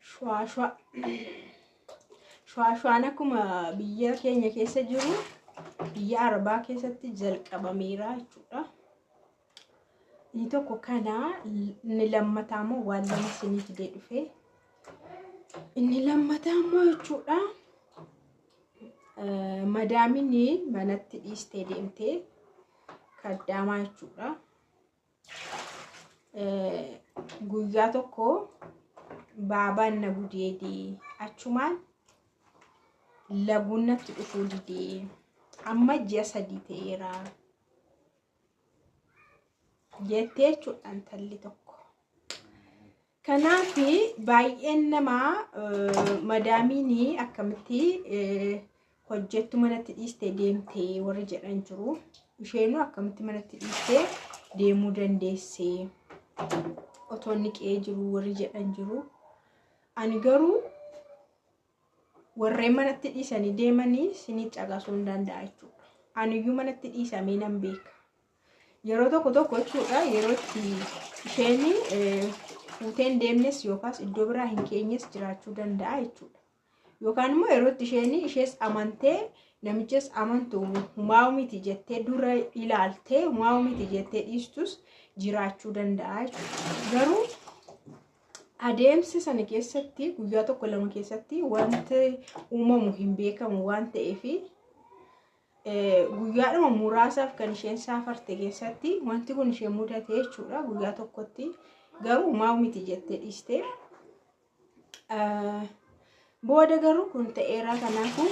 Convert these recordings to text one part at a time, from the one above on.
Shuwaashuwaa. Shuwaashuwaan akkuma biyya keenya keessa jiru biyya Arabaa keessatti jalqabameera jechuudha. Inni tokko kana, inni lammataa immoo waan lama isinii fidee dhufe. Inni lammataa immoo jechuudha. Madaamiin manatti dhiistee deemtee kaddaamaa jechuudha. Guyyaa tokko baabaan na gudeedee achumaan laguun natti dhufuu didee amma ji'a 3 ta'eera jettee jechuudha intalli tokko. Kanaaf baay'een namaa madaamiin akkamitti hojjettu manatti dhiistee deemtee warri jedhan jiru. Isheenuu akkamitti manatti dhiistee deemuu dandeessee otoo inni qe'ee jiru warri jedhan jiru. Ani garuu warreen manatti dhiisanii deemanii sinii caqasuu hin danda'a jechuudha. Aniyyuu manatti dhiisamee nan beeka. Yeroo tokko tokko jechuudha yeroo itti isheen fuutee hin deemnes yookaas iddoo biraa hin keenyes jiraachuu danda'a jechuudha. Yookaan immoo yeroo itti isheen ishees amantee namichas amantu humaa miti jettee dura ilaaltee humaa miti jettee dhiistus jiraachuu danda'a jechuudha. Garuu adeemsa sana keessatti guyyaa tokko lama keessatti wanti uumamu hin beekamu waan ta'eef guyyaadhuma muraasaaf kan isheen saafarte keessatti wanti kun ishee mudate jechuudha guyyaa tokkotti garuu humaa miti jettee dhiiste. Booda garuu kun ta'eera kanaafuu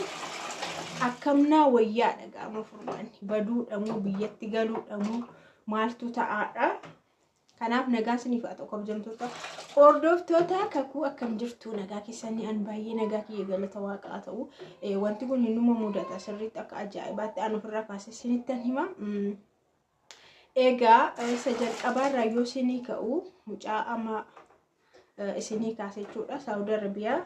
akkamnaa wayyaadha gaama furmaanni baduudha moo biyyatti galuudha moo maaltu ta'aadha. Kanaaf nagaa isiniif haa ta'u kabajamtoota hordoftoota kakuu akkam jirtu nagaa keessanii an baay'ee nagaa kiyya galata waaqaa haa ta'u. Wanti kun hinuma mudata sirriitti akka ajaa'ibaatti an ofirraa kaasee isinittan hima. Egaa isa jalqabaarraa yoo isinii ka'u mucaa amma isinii kaase jechuudha. Saawud Arabiyaa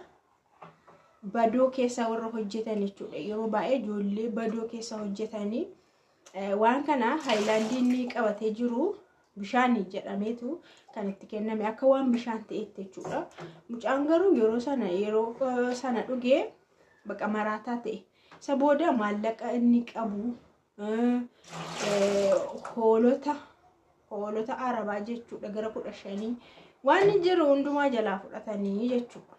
badoo keessa warra hojjetan jechuudha. Yeroo baay'ee ijoollee badoo keessa hojjetanii waan kana haayilaandii inni qabatee jiru bishaan jedhameetu kan itti kenname akka waan bishaan ta'etti jechuudha. Mucaan garuu yeroo sana dhugee baqa maraataa ta'e. Isa booda maallaqa inni qabu hoolota hoolota arabaa jechuudha gara 15 waan jiru hundumaa jalaa fudhatanii jechuudha.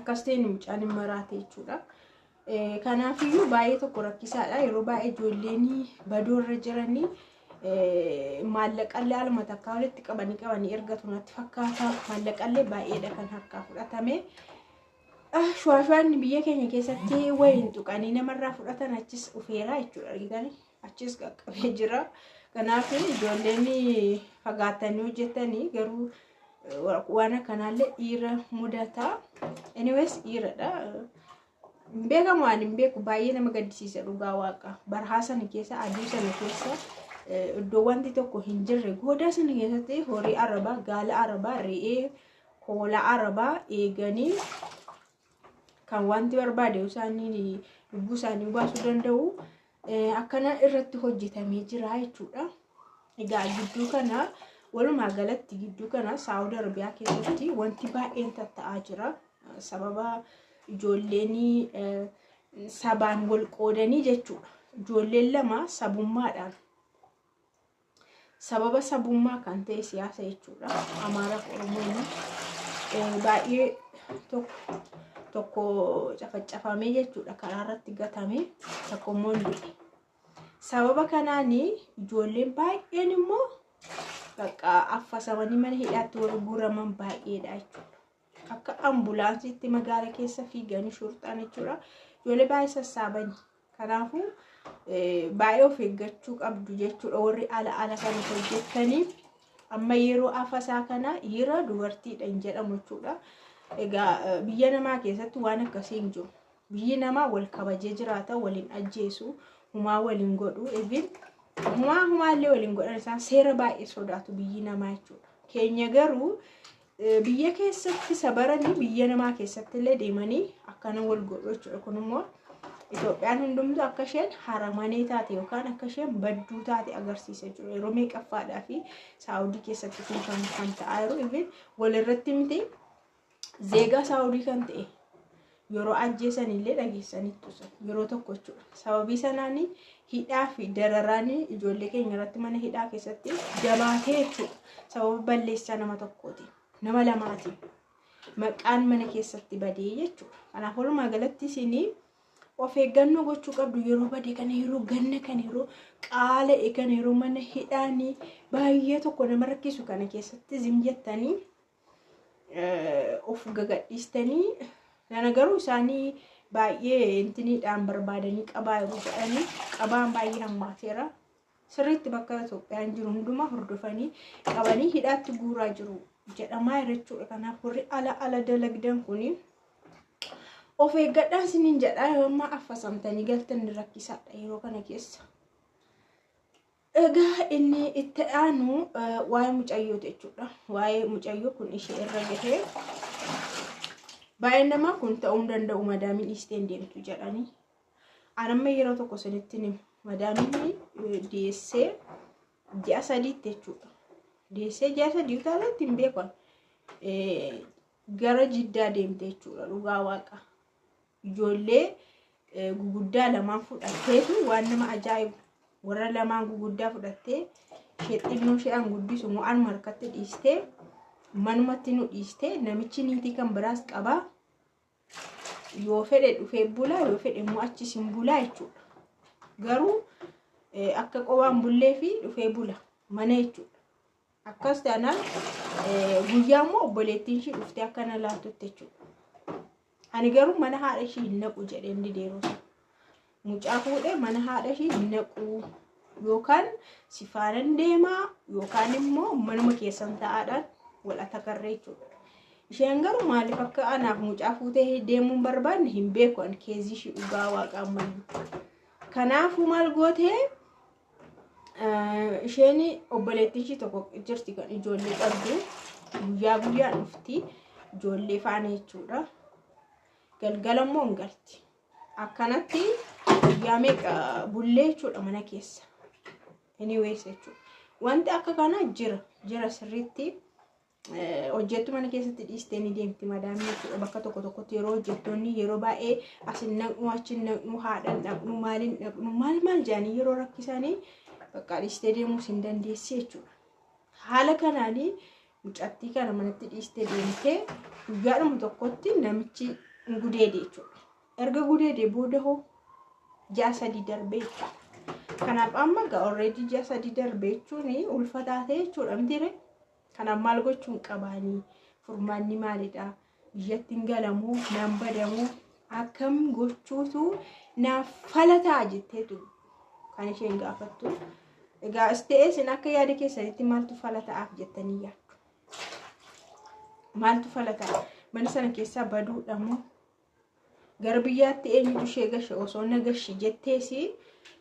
Akkas ta'e mucaan hin maraate jechuudha. Kanaafiyyuu baay'ee tokko rakkisaadha. Yeroo baay'ee ijoolleen badoo irra jiranii maallaqallee aluma takkaa walitti qabanii qabanii ergatu natti fakkaata. Maallaqallee baay'eedha kan harkaa fudhatame. Shuwaashuwaan biyya keenya keessatti wayiin tuqanii namarraa fudhatan achis dhufeera jechuudha argitanii achis qaqqabee jira. Kanaaf ijoolleen fagaatanii hojjetanii garuu waan akkanaallee dhiira mudata. Anyways dhiiradha. Hin beekamu waan hin beeku baay'ee nama gaddisiisa dhugaa waaqa. Barahaa sana keessa aduu sana keessa iddoo wanti tokko hin jirre goodaa sana keessatti horii arabaa gaala arabaa re'ee hoolaa arabaa eeganii kan wanti barbaade isaanii lubbuu isaanii baasuu danda'u akkana irratti hojjetamee jira jechuudha. Egaa gidduu kana walumaa galatti gidduu kana Saawud Arabiyaa keessatti wanti baay'een tatta'aa jira. Sababa ijoolleen sabaan wal qoodanii jechuudha. Ijoolleen lama sabummaadhaan sababa sabummaa kan ta'e siyaasa jechuudha. Amaaraaf Oromoon baay'ee tokko tokko cafaccafamee jechuudha karaa irratti gatame tokko immoo du'e. Sababa kanaan ijoolleen baay'een immoo bakka affasamanii mana hidhaatti warri guuraman baay'eedha jechuudha. Akka ambulaansiitti magaala keessa fiiganii shurxaan jechuudha. Ijoollee baay'ee sassaabanii. Kanaafuu baay'ee of eeggachuu qabdu jechuudha warri ala ala kana hojjettanii. Amma yeroo afasaa kana dhiira dubartiidha hin jedhamu jechuudha. Egaa biyya namaa keessatti waan akkasii hin jiru. Biyyi namaa wal kabajee jiraata, waliin ajjeesu, humaa waliin godhu, even humaa humaallee waliin godhan isaan seera baay'ee sodaatu biyyi namaa jechuudha. Keenya garuu biyya keessatti isa baranii biyya namaa keessatti illee deemanii akkana wal godhu jechuudha. Kun immoo Itoophiyaan hundumtuu akka isheen haramanee taate yookaan akka isheen badduu taate agarsiisa jechuudha. Yeroo meeqaffaadhaa fi Saawudii keessatti kun kan ta'aa jiru even walirratti miti, zeegaa Saawudii kan ta'e yeroo ajjeesan illee dhageessaniittu yeroo tokko jechuudha. Sababii sanaan hidhaa fi dararaan ijoollee keenya irratti mana hidhaa keessatti jabaatee jechuudha. Sababa balleessaa nama tokkooti. Nama lamaati. Maqaan mana keessatti badee jechuudha. Kanaaf walumaa galatti isinii of eeggannoo gochuu qabdu yeroo badee kana, yeroo ganna kana, yeroo qaala'e kana, yeroo mana hidhaanii baay'ee tokko nama rakkisu kana keessatti zim jettanii of gagadhiistanii kana garuu isaanii baay'ee intiniidhaan barbaadanii qabaa yeroo jedhanii qabaan baay'ee hammaateera. Sirriitti bakka Itoophiyaan jiru hundumaa hordofanii qabanii hidhaatti guuraa jiru jedhamaa jechuudha. Kanaaf warri ala ala dalagdan kuni of eeggadhaan isiniin jedhaa, yoo ammaa affasamtanii galtan rakkisaadha yeroo kana keessa. Egaa inni itti aanu waa'ee mucayyooti jechuudha. Waa'ee mucayyoo kun ishee irra gahee baay'een namaa kun ta'uu hin danda'u, madaamiin dhiistee hin deemtu jedhanii. Anamma yeroo tokko isinitti hima. Madaamiin deessee ji'a 3tti jechuudha. Deessee ji'a 3 utaalatti hin beekan. Gara Jiddaa deemte jechuudha, dhugaa waaqa. Ijoollee guguddaa lamaan fudhatteetu, waan nama ajaa'ibu, warra lamaan guguddaa fudhattee ishee xinnoo isheedhaan guddisu immoo anuma harkatti dhiistee, manumatti nu dhiistee. Namichi niitii kan biraas qabaa. Yoo fedhe dhufee bulaa, yoo fedhe immoo achis hin bulaa jechuudha. Garuu akka qobaan bullee fi dhufee bula mana jechuudha. Akkas taanaan guyyaa immoo obboleettiin ishii dhuftee akka na laattutti jechuudha. Ani garuu mana haadha ishii hin naqu jedheen dideeroo sana. Mucaa fuudhee mana haadha ishii hin naqu, yookaan si faanan deemaa yookaan immoo manuma keessan taa'aadhaan wal atakarree jechuudha. Isheen garuu maaliif akka anaaf mucaa fuutee deemuu hin barbaanne hin beeku ani keezii ishii, dhugaa waaqaa ammayyuu. Kanaafuu maal gootee, isheen obboleettiin ishii tokko jirti kan ijoollee qabdu, guyyaa guyyaan dhufti ijoollee faana jechuudha. Galgala immoo hin galti. Akkanatti guyyaa meeqa bullee jechuudha mana keessa. Anyways jechuudha. Wanti akka kanaa jira jira, sirriitti hojjettu mana keessatti dhiistee ni deemti madaamii jechuudha. Bakka tokko tokkotti yeroo hojjettoonni yeroo baay'ee asin naqnu, achi naqnu, haadhan dhaqnu, maaliin dhaqnu, maal maal jedhanii yeroo rakkisanii bakka dhiistee deemuus hin dandeessi jechuudha. Haala kanaanii mucattii kana manatti dhiistee deemtee guyyaadhuma tokkotti namichi gudeede jechuudha. Erga gudeede booda hoo ji'a 3 darbee jechuudha. Kanaaf amma egaa already ji'a 3 darbee jechuun ulfa taatee jechuudha mitiire. Kanaaf maal gochuun qabaanii, furmaanni maalidha? Biyyatti hin galamuu, naan badamuu, akkam gochuutu naaf fala ta'a jetteetu kan isheen gaafattu. Egaa as ta'ee isin akka yaada keessanitti maaltu fala ta'aaf jettanii yaaddu? Maaltu fala ta'a? Mana sana keessaa baduudha moo? Gara biyyaatti eenyutu ishee gashe? Osoo na gashi jetteesi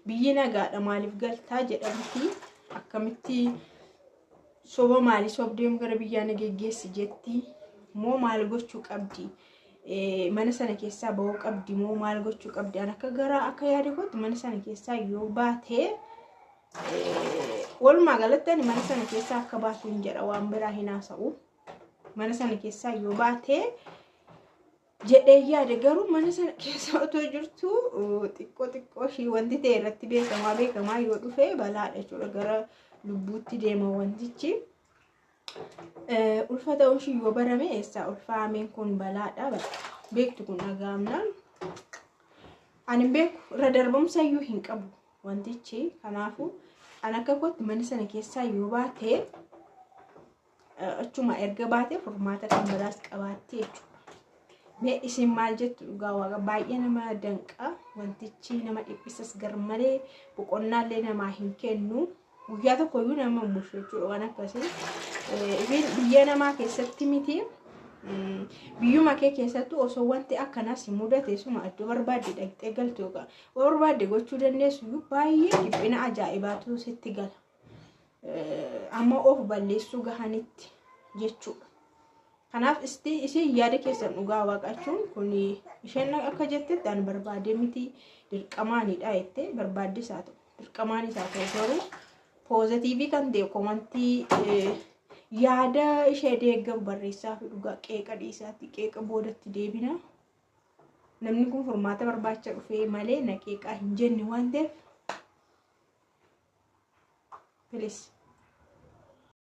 biyyi nagaadha, maaliif galtaa jedhamti? Akkamitti, soba maalii sobdeem gara biyyaa na geggeessi jetti moo maal gochuu qabdi? Mana sana keessaa bahuu qabdi moo maal gochuu qabdi? An akka gara akka yaada kootti mana sana keessaa yoo baatee, walumaa galatti ani mana sana keessaa akka baatu hin jedha, waan biraa hin haasa'u. Mana sana keessaa yoo baatee jedhee yaada. Garuu mana sana keessa otoo jirtu xiqqoo xiqqoo ishii wanti ta'e irratti beekamaa beekamaa yoo dhufe balaadha jechuudha, gara lubbuutti deema wantichi. Ulfa ta'uu ishii yoo barame, eessaa ulfaameen kun balaadha, beektu kun dhaga'amnaan ani hin beeku, irra darbumsa iyyuu hin qabu wantichi. Kanaafuu an akka kootti mana sana keessaa yoo baate, achuma erga baate furmaata kan biraas qabaatti jechuudha. Mee isin maal jettu? Dhugaa waaqa baay'ee nama danqa wantichi, nama dhiphisas garmalee, boqonnaallee namaa hin kennu. Guyyaa tokkoyyuu nama hin bulchu jechuudha waan akkasii. Biyya namaa keessatti miti, biyyuma kee keessattuu osoo wanti akkanaas si mudate, suma iddoo barbaadde dhaqxee galtu yookaan waan barbaadde gochuu dandeessu iyyuu, baay'ee dhiphina ajaa'ibaatu sitti gala. Amma of balleessuu gahanitti jechuudha. Kanaaf isin yaada keessan dhugaa waaqachuun kun isheen akka jettetti ani barbaadee miti, dirqamaanidha jettee, barbaaddes haa ta'u dirqamaanis haa ta'u, garuu positive kan ta'e comment yaada ishee deeggaru barreessaa fi dhugaa qeeqa dhiisaatti, qeeqa boodatti deebina. Namni kun furmaata barbaacha dhufee malee na qeeqaa hin jenne waan ta'eef, please.